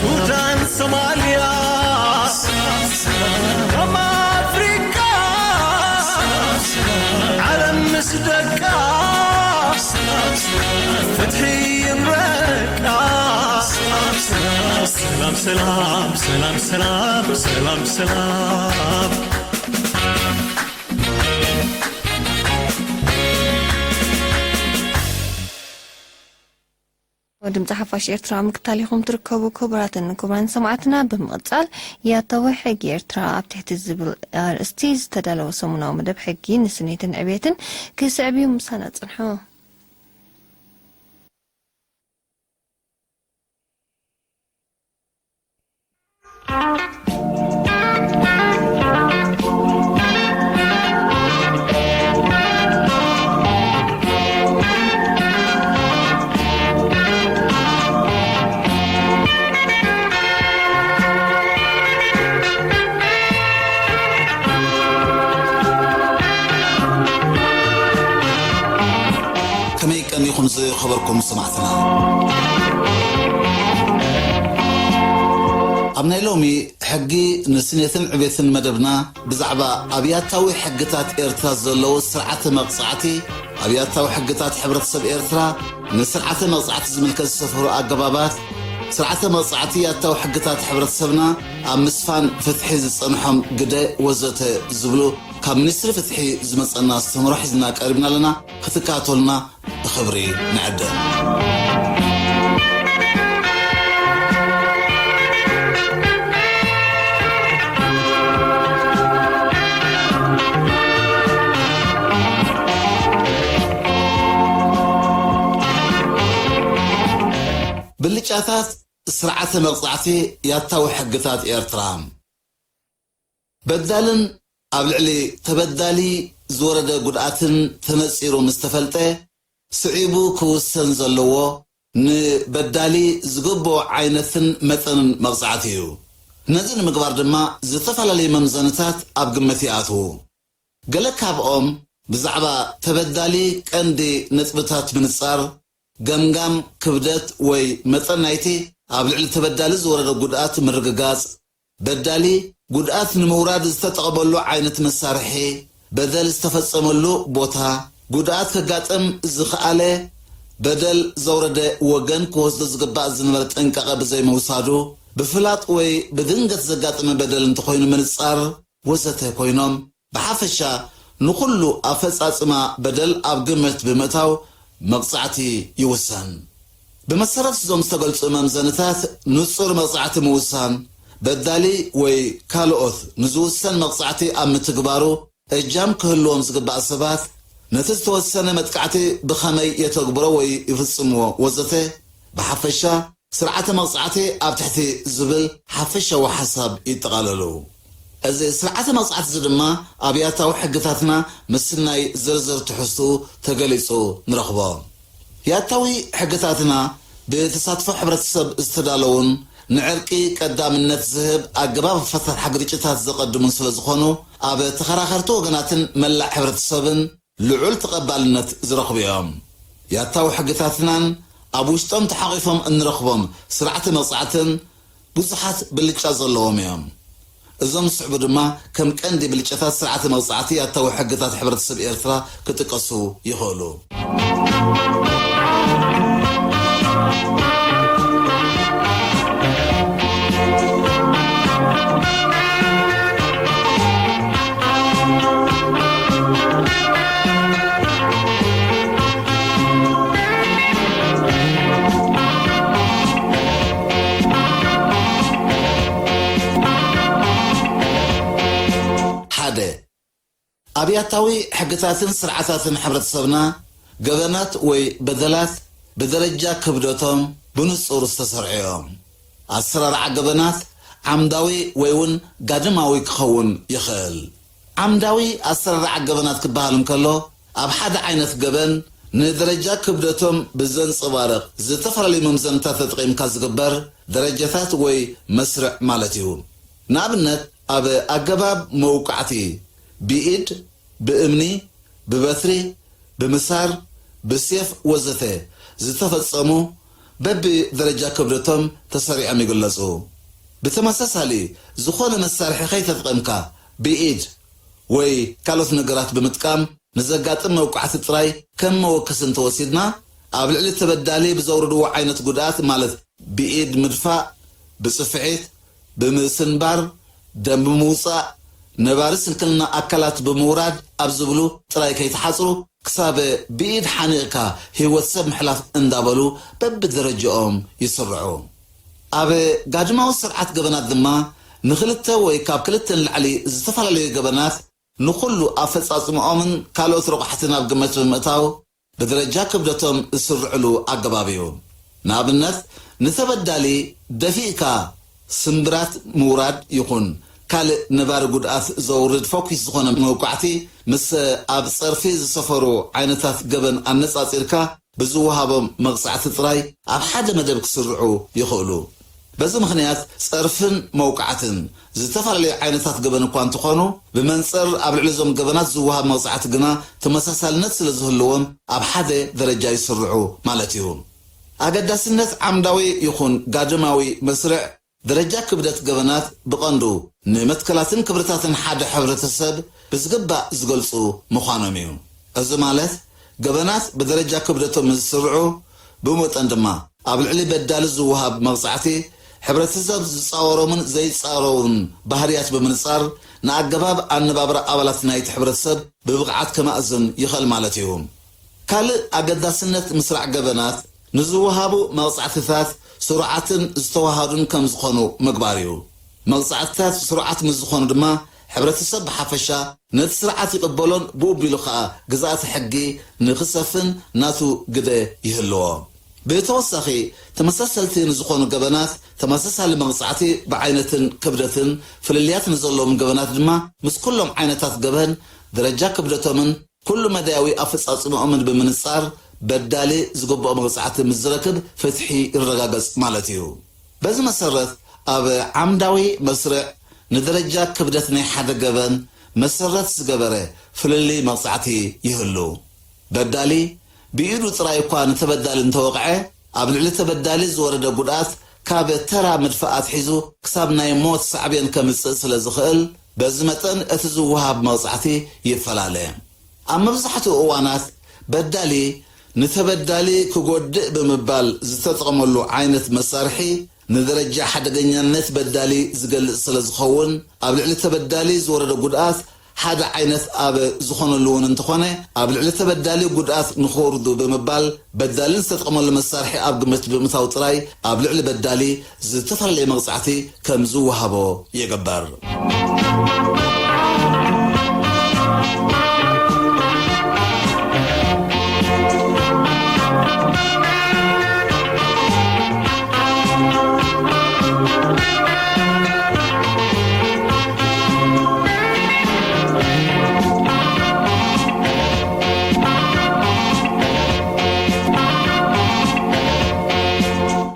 ሱዳን፣ ሶማልያ፣ ከም ኣፍሪቃ፣ ዓለም ምስ ደቃ፣ ፍትሒ ይረቃ። ሰላም፣ ሰላም፣ ሰላም፣ ሰላም፣ ሰላም፣ ሰላም። ድምፂ ሓፋሽ ኤርትራ ምክታል ኢኹም ትርከቡ። ክቡራትን ክቡራን ሰማዕትና፣ ብምቕጻል ያታዊ ሕጊ ኤርትራ ኣብ ትሕቲ ዝብል ኣርእስቲ ዝተዳለወ ሰሙናዊ መደብ ሕጊ ንስኔትን ዕቤትን ክስዕብ እዩ። ምሳና ጽንሑ። ከመይ ቀኒኹም ዝኸበርኩም ሰማዕትና? ኣብ ናይ ሎሚ ሕጊ ንስኔትን ዕቤትን መደብና ብዛዕባ ኣብ ያታዊ ሕግታት ኤርትራ ዘለዉ ስርዓተ መቕጻዕቲ፣ ኣብ ያታዊ ሕግታት ሕብረተሰብ ኤርትራ ንስርዓተ መቕጻዕቲ ዝምልከት ዝሰፈሩ ኣገባባት፣ ስርዓተ መቕጻዕቲ ያታዊ ሕግታት ሕብረተሰብና ኣብ ምስፋን ፍትሒ ዝጸንሖም ግደ ወዘተ ዝብሉ ካብ ሚኒስትሪ ፍትሒ ዝመጸና ኣስተምህሮ ሒዝና ቀሪብና ኣለና። ክትከታተሉና ብኽብሪ ንዕድም። ብልጫታት ስርዓተ መቕጻዕቲ ያታዊ ሕግታት ኤርትራ። በዳልን ኣብ ልዕሊ ተበዳሊ ዝወረደ ጉድኣትን ተነጺሩ ምስ ተፈልጠ፣ ስዒቡ ክውሰን ዘለዎ ንበዳሊ ዝግብኦ ዓይነትን መጠንን መቕጻዕቲ እዩ። ነዚ ንምግባር ድማ ዝተፈላለዩ መምዘንታት ኣብ ግምት ይኣትዉ። ገለ ካብኦም ብዛዕባ ተበዳሊ ቀንዲ ነጥብታት ምንጻር፣ ገምጋም ክብደት ወይ መጠን ናይቲ ኣብ ልዕሊ ተበዳሊ ዝወረደ ጉድኣት ምርግጋጽ፣ በዳሊ ጉድኣት ንምውራድ ዝተጠቐመሉ ዓይነት መሳርሒ፣ በደል ዝተፈጸመሉ ቦታ፣ ጉድኣት ከጋጥም ዝኸኣለ በደል ዘውረደ ወገን ክወስዶ ዝግባእ ዝነበረ ጥንቃቐ ብዘይምውሳዱ፣ ብፍላጥ ወይ ብድንገት ዘጋጠመ በደል እንተኾይኑ ምንጻር ወዘተ ኮይኖም፣ ብሓፈሻ ንኹሉ ኣፈጻጽማ በደል ኣብ ግምት ብምእታው መቕጻዕቲ ይውሰን። ብመሰረት እዞም ዝተገልጹ መምዘንታት ንጹር መቕጻዕቲ ምውሳን፣ በዳሊ ወይ ካልኦት ንዝውሰን መቕጻዕቲ ኣብ ምትግባሩ እጃም ክህልዎም ዝግባእ ሰባት፣ ነቲ ዝተወሰነ መጥቃዕቲ ብኸመይ የተግብሮ ወይ ይፍጽምዎ ወዘተ፣ ብሓፈሻ ስርዓተ መቕጻዕቲ ኣብ ትሕቲ ዝብል ሓፈሻዊ ሓሳብ ይጠቓለሉ። እዚ ስርዓተ መቕጻዕቲ እዚ ድማ ኣብ ያታዊ ሕግታትና ምስናይ ዝርዝር ትሕዝትኡ ተገሊጹ ንረኽቦ። ያታዊ ሕግታትና ብተሳትፎ ሕብረተሰብ ዝተዳለዉን ንዕርቂ ቀዳምነት ዝህብ ኣገባብ ኣፈታትሓ ግርጭታት ዘቐድሙን ስለ ዝኾኑ፣ ኣብ ተኸራኸርቲ ወገናትን መላእ ሕብረተሰብን ልዑል ተቐባልነት ዝረኽቡ እዮም። ያታዊ ሕግታትናን ኣብ ውሽጦም ተሓቒፎም እንረኽቦም ስርዓተ መቕጻዕትን ብዙሓት ብልጫ ዘለዎም እዮም። እዞም ዝስዕቡ ድማ ከም ቀንዲ ብልጫታት ስርዓተ መቕጻዕቲ ያታዊ ሕግታት ሕብረተሰብ ኤርትራ ክጥቀሱ ይኽእሉ። ሓደ፣ ኣብ ያታዊ ሕግታትን ስርዓታትን ሕብረተሰብና ገበናት ወይ በደላት ብደረጃ ክብደቶም ብንጹር ዝተሰርዑ እዮም። ኣሰራርዓ ገበናት ዓምዳዊ ወይ እውን ጋድማዊ ክኸውን ይኽእል። ዓምዳዊ ኣሰራርዓ ገበናት ክበሃል እንከሎ፣ ኣብ ሓደ ዓይነት ገበን ንደረጃ ክብደቶም ብዘንጸባርቕ ዝተፈላለዩ መምዘንታት ተጠቒምካ ዝግበር ደረጃታት ወይ መስርዕ ማለት እዩ። ንኣብነት፣ ኣብ ኣገባብ መውቃዕቲ ብኢድ፣ ብእምኒ፣ ብበትሪ፣ ብምሳር፣ ብሴፍ ወዘተ ዝተፈጸሙ በብደረጃ ክብደቶም ተሰሪዖም ይግለጹ። ብተመሳሳሊ፣ ዝኾነ መሳርሒ ከይተጠቐምካ ብኢድ ወይ ካልኦት ነገራት ብምጥቃም ንዘጋጥም መውቃዕቲ ጥራይ ከም መወከሲ እንተወሲድና፣ ኣብ ልዕሊ ተበዳሊ ብዘውርድዎ ዓይነት ጉድኣት፣ ማለት ብኢድ ምድፋእ፣ ብጽፍዒት፣ ብምስንባር፣ ደም ብምውጻእ፣ ነባሪ ስንክልና ኣካላት ብምውራድ ኣብ ዝብሉ ጥራይ ከይተሓጽሩ፣ ክሳብ ብኢድ ሓኒቕካ ህይወት ሰብ ምሕላፍ እንዳበሉ በብደረጃኦም ይስርዑ። ኣብ ጋድማዊ ስርዓት ገበናት ድማ ንኽልተ ወይ ካብ ክልተ ንላዕሊ ዝተፈላለዩ ገበናት ንኹሉ ኣፈጻጽምኦምን ካልኦት ረቋሕትን ኣብ ግምት ብምእታው ብደረጃ ክብደቶም ዝስርዕሉ ኣገባብ እዩ። ንኣብነት፣ ንተበዳሊ ደፊእካ ስምብራት ምውራድ ይኹን ካልእ ነባሪ ጉድኣት ዘውርድ ፈኲስ ዝኾነ መውቃዕቲ ምስ ኣብ ጸርፊ ዝሰፈሩ ዓይነታት ገበን ኣነጻጺርካ ብዝወሃቦም መቕጻዕቲ ጥራይ ኣብ ሓደ መደብ ክስርዑ ይኽእሉ። በዚ ምኽንያት ጸርፍን መውቃዕትን ዝተፈላለዩ ዓይነታት ገበን እኳ እንተኾኑ፣ ብመንጽር ኣብ ልዕሊ እዞም ገበናት ዝወሃብ መቕጻዕቲ ግና ተመሳሳልነት ስለ ዝህልዎም ኣብ ሓደ ደረጃ ይስርዑ ማለት እዩ። ኣገዳስነት ዓምዳዊ ይኹን ጋድማዊ መስርዕ ደረጃ ክብደት ገበናት ብቐንዱ ንመትከላትን ክብርታትን ሓደ ሕብረተሰብ ብዝግባእ ዝገልጹ ምዃኖም እዩ። እዚ ማለት ገበናት ብደረጃ ክብደቶም ምስ ዝስርዑ፣ ብመጠን ድማ ኣብ ልዕሊ በዳሊ ዝወሃብ መቕጻዕቲ ሕብረተሰብ ዝጻወሮምን ዘይጻረውን ባህርያት ብምንጻር ንኣገባብ ኣነባብራ ኣባላት ናይቲ ሕብረተሰብ ብብቕዓት ከማእዝን ይኽእል ማለት እዩ። ካልእ ኣገዳስነት ምስራዕ ገበናት ንዝወሃቡ መቕጻዕትታት ስሩዓትን ዝተዋሃዱን ከም ዝኾኑ ምግባር እዩ። መቕጻዕትታት ስሩዓት ምስ ዝኾኑ ድማ ሕብረተሰብ ብሓፈሻ ነቲ ስርዓት ይቕበሎን ብኡ ኣቢሉ ኸኣ ግዝኣተ ሕጊ ንኽሰፍን ናቱ ግደ ይህልዎ። ብተወሳኺ ተመሳሰልቲ ንዝኾኑ ገበናት ተመሳሳሊ መቕጻዕቲ ብዓይነትን ክብደትን ፍልልያት ንዘለዎም ገበናት ድማ ምስ ኩሎም ዓይነታት ገበን ደረጃ ክብደቶምን ኩሉ መዳያዊ ኣፈጻጽምኦምን ብምንጻር በዳሊ ዝግብኦ መቕጻዕቲ ምስ ዝረክብ ፍትሒ ይረጋገጽ ማለት እዩ። በዚ መሰረት ኣብ ዓምዳዊ መስርዕ ንደረጃ ክብደት ናይ ሓደ ገበን መሰረት ዝገበረ ፍልልይ መቕጻዕቲ ይህሉ። በዳሊ ብኢዱ ጥራይ እኳ ንተበዳሊ እንተወቕዐ፣ ኣብ ልዕሊ ተበዳሊ ዝወረደ ጉድኣት ካብ ተራ ምድፋእ ኣትሒዙ ክሳብ ናይ ሞት ሳዕቤን ከምጽእ ስለ ዝኽእል፣ በዚ መጠን እቲ ዝወሃብ መቕጻዕቲ ይፈላለ። ኣብ መብዛሕትኡ እዋናት በዳሊ ንተበዳሊ ክጎድእ ብምባል ዝተጠቕመሉ ዓይነት መሳርሒ ንደረጃ ሓደገኛነት በዳሊ ዝገልጽ ስለ ዝኸውን፣ ኣብ ልዕሊ ተበዳሊ ዝወረደ ጉድኣት ሓደ ዓይነት ኣብ ዝኾነሉ እውን እንተኾነ፣ ኣብ ልዕሊ ተበዳሊ ጉድኣት ንኽወርዱ ብምባል በዳሊ ዝተጠቕመሉ መሳርሒ ኣብ ግምት ብምእታው ጥራይ ኣብ ልዕሊ በዳሊ ዝተፈላለየ መቕጻዕቲ ከም ዝወሃቦ ይግበር።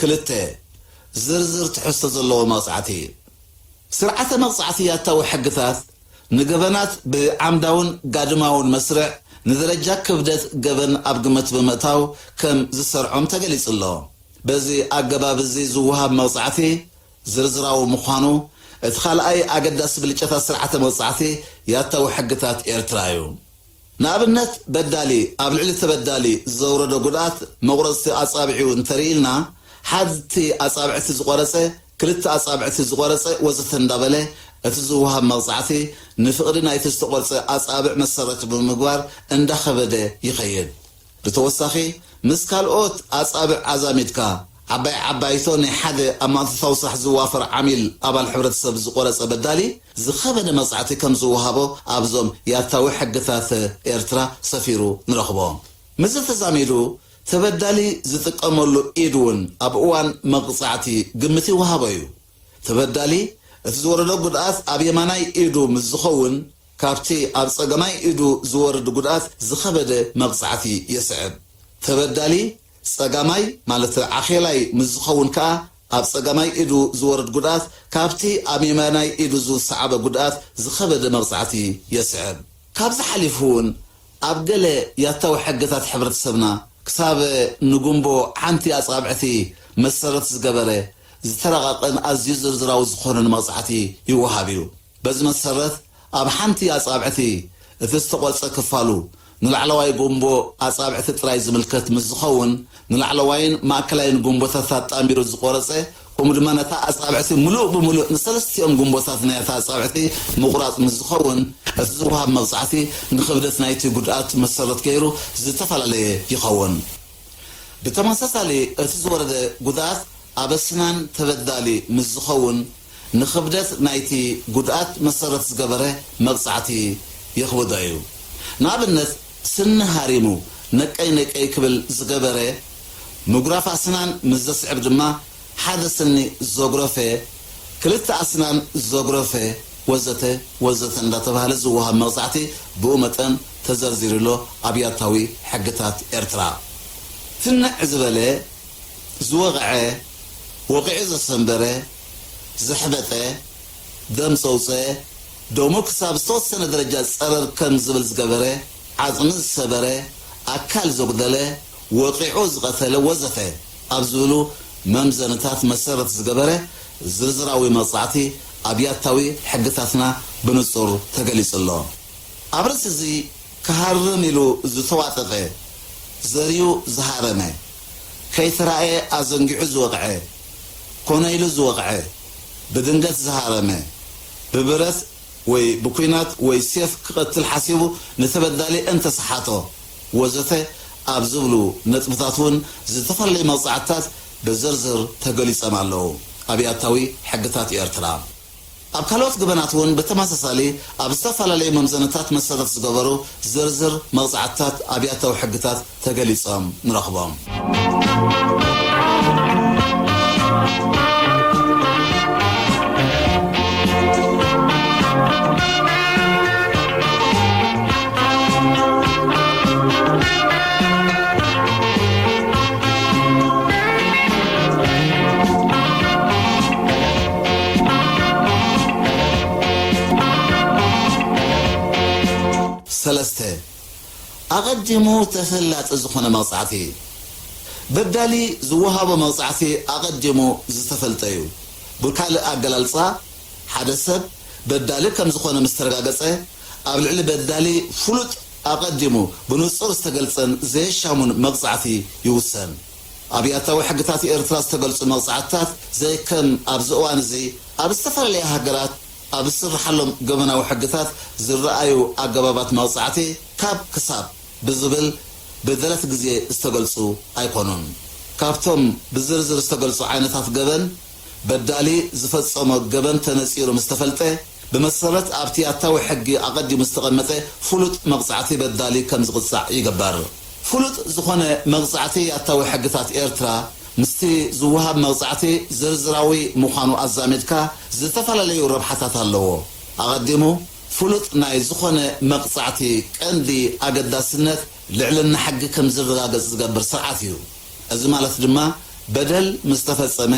ክልተ፣ ዝርዝር ትሕዝቶ ዘለዎ መቕጻዕቲ። ስርዓተ መቕጻዕቲ ያታዊ ሕግታት ንገበናት ብዓምዳውን ጋድማውን መስርዕ ንደረጃ ክብደት ገበን ኣብ ግምት ብምእታው ከም ዝሰርዖም ተገሊጹ ኣሎ። በዚ ኣገባብ እዚ ዝወሃብ መቕጻዕቲ ዝርዝራዊ ምዃኑ እቲ ካልኣይ ኣገዳሲ ብልጫታት ስርዓተ መቕጻዕቲ ያታዊ ሕግታት ኤርትራ እዩ። ንኣብነት፣ በዳሊ ኣብ ልዕሊ ተበዳሊ ዘውረዶ ጉድኣት መቑረጽቲ ኣጻብዒኡ እንተርኢልና፣ ሓንቲ ኣጻብዕቲ ዝቖረጸ፣ ክልተ ኣጻብዕቲ ዝቖረጸ ወዘተ እንዳበለ እቲ ዝወሃብ መቕጻዕቲ ንፍቕዲ ናይቲ ዝተቖርጸ ኣጻብዕ መሰረት ብምግባር እንዳኸበደ ይኸይድ። ብተወሳኺ፣ ምስ ካልኦት ኣጻብዕ ኣዛሚድካ፣ ዓባይ ዓባይቶ ናይ ሓደ ኣብ ማእቶታዊ ስራሕ ዝዋፈር ዓሚል ኣባል ሕብረተሰብ ዝቖረጸ በዳሊ ዝኸበደ መቕጻዕቲ ከም ዝወሃቦ ኣብዞም ያታዊ ሕግታት ኤርትራ ሰፊሩ ንረኽቦ። ምስዚ ተዛሚዱ፣ ተበዳሊ ዝጥቀመሉ ኢድ እውን ኣብ እዋን መቕጻዕቲ ግምት ይወሃቦ እዩ። ተበዳሊ እቲ ዝወረዶ ጉድኣት ኣብ የማናይ ኢዱ ምስ ዝኸውን፣ ካብቲ ኣብ ጸገማይ ኢዱ ዝወርድ ጉድኣት ዝኸበደ መቕጻዕቲ የስዕብ። ተበዳሊ ጸጋማይ፣ ማለት ዓኼላይ ምስ ዝኸውን ከኣ፣ ኣብ ጸጋማይ ኢዱ ዝወርድ ጉድኣት ካብቲ ኣብ የማናይ ኢዱ ዝሰዓበ ጉድኣት ዝኸበደ መቕጻዕቲ የስዕብ። ካብዚ ሓሊፉ እውን፣ ኣብ ገለ ያታዊ ሕግታት ሕብረተሰብና፣ ክሳብ ንጉንቦ ሓንቲ ኣጻብዕቲ መሰረት ዝገበረ ዝተረቐቐን ኣዝዩ ዝርዝራዊ ዝኾነን መቕጻዕቲ ይወሃብ እዩ። በዚ መሰረት ኣብ ሓንቲ ኣጻብዕቲ እቲ ዝተቖርጸ ክፋሉ ንላዕለዋይ ጉንቦ ኣጻብዕቲ ጥራይ ዝምልከት ምስ ዝኸውን፣ ንላዕለዋይን ማእከላይን ጉንቦታት ኣጣሚሩ ዝቖረጸ፣ ከምኡ ድማ ነታ ኣጻብዕቲ ምሉእ ብምሉእ ንሰለስቲኦም ጉንቦታት ናይ እታ ኣጻብዕቲ ምቑራጽ ምስ ዝኸውን፣ እቲ ዝወሃብ መቕጻዕቲ ንኽብደት ናይቲ ጉድኣት መሰረት ገይሩ ዝተፈላለየ ይኸውን። ብተመሳሳሊ፣ እቲ ዝወረደ ጉድኣት ኣብ ኣስናን ተበዳሊ ምስ ዝኸውን፣ ንኽብደት ናይቲ ጉድኣት መሰረት ዝገበረ መቕጻዕቲ የኽብዶ እዩ። ንኣብነት፣ ስኒ ሃሪሙ ነቀይ ነቀይ ክብል ዝገበረ፣ ምጉራፍ ኣስናን ምስ ዘስዕብ ድማ ሓደ ስኒ ዘጉረፈ፣ ክልተ ኣስናን ዘጉረፈ፣ ወዘተ ወዘተ እንዳተባህለ ዝወሃብ መቕጻዕቲ ብኡ መጠን ተዘርዚሩ ኣሎ ኣብ ያታዊ ሕግታት ኤርትራ። ትንዕ ዝበለ፣ ዝወቕዐ፣ ወቒዑ ዘሰንበረ፣ ዘሕበጠ፣ ደም ዘውጸ፣ ደሙ ክሳብ ዝተወሰነ ደረጃ ጸረር ከም ዝብል ዝገበረ፣ ዓጽሚ ዝሰበረ፣ ኣካል ዘጉደለ፣ ወቒዑ ዝቐተለ ወዘተ ኣብ ዝብሉ መምዘንታት መሰረት ዝገበረ ዝርዝራዊ መቕጻዕቲ ኣብ ያታዊ ሕግታትና ብንጹር ተገሊጹ ኣሎ። ኣብ ርእሲ እዚ ክሃርም ኢሉ ዝተዋጠጠ፣ ዘርዩ ዝሃረመ፣ ከይተራእየ ኣዘንጊዑ ዝወቕዐ፣ ኮነ ኢሉ ዝወቕዐ፣ ብድንገት ዝሃረመ፣ ብብረት ወይ ብኲናት ወይ ሴፍ ክቐትል ሓሲቡ ንተበዳሊ እንተሰሓቶ፣ ወዘተ ኣብ ዝብሉ ነጥብታት እውን ዝተፈላለዩ መቕጻዕትታት ብዝርዝር ተገሊጾም ኣለዉ ኣብ ያታዊ ሕግታት ኤርትራ። ኣብ ካልኦት ገበናት እውን ብተመሳሳሊ ኣብ ዝተፈላለዩ መምዘንታት መሰረት ዝገበሩ ዝርዝር መቕጻዕትታት ኣብ ያታዊ ሕግታት ተገሊጾም ንረኽቦም። ሰለስተ፣ ኣቐዲሙ ተፈላጢ ዝኾነ መቕጻዕቲ። በዳሊ ዝወሃቦ መቕጻዕቲ ኣቐዲሙ ዝተፈልጠ እዩ። ብካልእ ኣገላልጻ፣ ሓደ ሰብ በዳሊ ከም ዝኾነ ምስ ተረጋገጸ፣ ኣብ ልዕሊ በዳሊ ፍሉጥ፣ ኣቐዲሙ ብንጹር ዝተገልጸን ዘየሻሙን መቕጻዕቲ ይውሰን። ኣብ ያታዊ ሕግታት ኤርትራ ዝተገልጹ መቕጻዕትታት ዘይከም ኣብዚ እዋን እዚ ኣብ ዝተፈላለያ ሃገራት ኣብ ዝስርሓሎም ገበናዊ ሕግታት ዝረኣዩ ኣገባባት መቕጻዕቲ ካብ ክሳብ ብዝብል ብደረት ግዜ ዝተገልጹ ኣይኮኑን። ካብቶም ብዝርዝር ዝተገልጹ ዓይነታት ገበን፣ በዳሊ ዝፈጸሞ ገበን ተነጺሩ ምስ ተፈልጠ፣ ብመሰረት ኣብቲ ያታዊ ሕጊ ኣቐዲሙ ዝተቐመጠ ፍሉጥ መቕጻዕቲ በዳሊ ከም ዝቕጻዕ ይግበር። ፍሉጥ ዝኾነ መቕጻዕቲ ያታዊ ሕግታት ኤርትራ ምስቲ ዝወሃብ መቕጻዕቲ ዝርዝራዊ ምዃኑ ኣዛሚድካ ዝተፈላለዩ ረብሓታት ኣለዎ። ኣቐዲሙ፣ ፍሉጥ ናይ ዝኾነ መቕጻዕቲ ቀንዲ ኣገዳስነት ልዕልና ሕጊ ከም ዝረጋገጽ ዝገብር ስርዓት እዩ። እዚ ማለት ድማ፣ በደል ምስ ተፈጸመ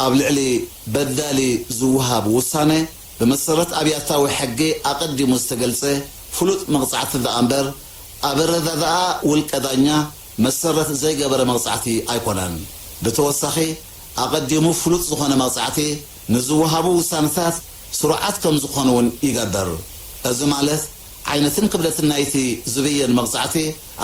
ኣብ ልዕሊ በዳሊ ዝወሃብ ውሳነ፣ ብመሰረት ኣብ ያታዊ ሕጊ ኣቐዲሙ ዝተገልጸ ፍሉጥ መቕጻዕቲ ደኣ እምበር፣ ኣብ ኣረዳድኣ ውልቀ ዳኛ መሰረት ዘይገበረ መቕጻዕቲ ኣይኮነን። ብተወሳኺ፣ ኣቐዲሙ ፍሉጥ ዝኾነ መቕጻዕቲ ንዝወሃቡ ውሳነታት ስሩዓት ከም ዝኾኑ እውን ይገብር። እዚ ማለት፣ ዓይነትን ክብደትን ናይቲ ዝብየን መቕጻዕቲ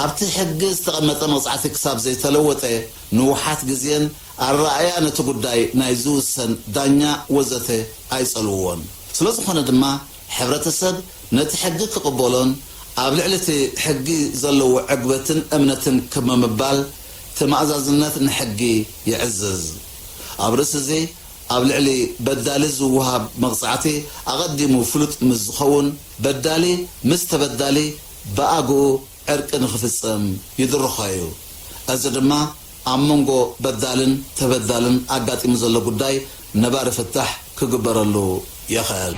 ኣብቲ ሕጊ ዝተቐመጠ መቕጻዕቲ ክሳብ ዘይተለወጠ፣ ንውሓት ግዜን ኣረኣእያ ነቲ ጉዳይ ናይ ዝውሰን ዳኛ ወዘተ ኣይጸልውዎን። ስለ ዝኾነ ድማ፣ ሕብረተሰብ ነቲ ሕጊ ክቕበሎን ኣብ ልዕሊ እቲ ሕጊ ዘለዎ ዕግበትን እምነትን ክብ ምባል፣ ተማእዛዝነት ንሕጊ ይዕዝዝ። ኣብ ርእሲ እዚ፣ ኣብ ልዕሊ በዳሊ ዝወሃብ መቕጻዕቲ ኣቐዲሙ ፍሉጥ ምስ ዝኸውን፣ በዳሊ ምስ ተበዳሊ ብኣግኡ ዕርቂ ንኽፍጸም ይድርኾ እዩ። እዚ ድማ ኣብ መንጎ በዳልን ተበዳልን ኣጋጢሙ ዘሎ ጉዳይ ነባሪ ፍታሕ ክግበረሉ ይኽእል።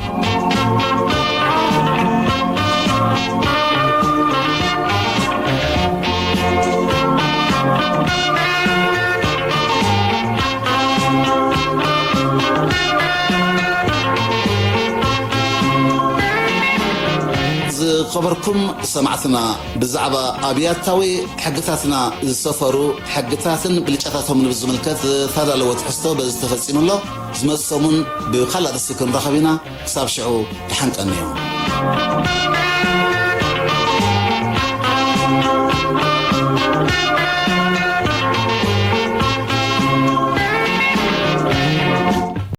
እዚ ዝኸበርኩም ሰማዕትና፣ ብዛዕባ ኣብ ያታዊ ሕግታትና ዝሰፈሩ ሕግታትን ብልጫታቶምን ብዝምልከት ዝተዳለወ ትሕዝቶ በዚ ተፈጺሙ ኣሎ። ዝመጽእ ሰሙን ብካልእ ኣርእስቲ ክንራኸብ ኢና። ክሳብ ሽዑ ደሓን ቀንዩ።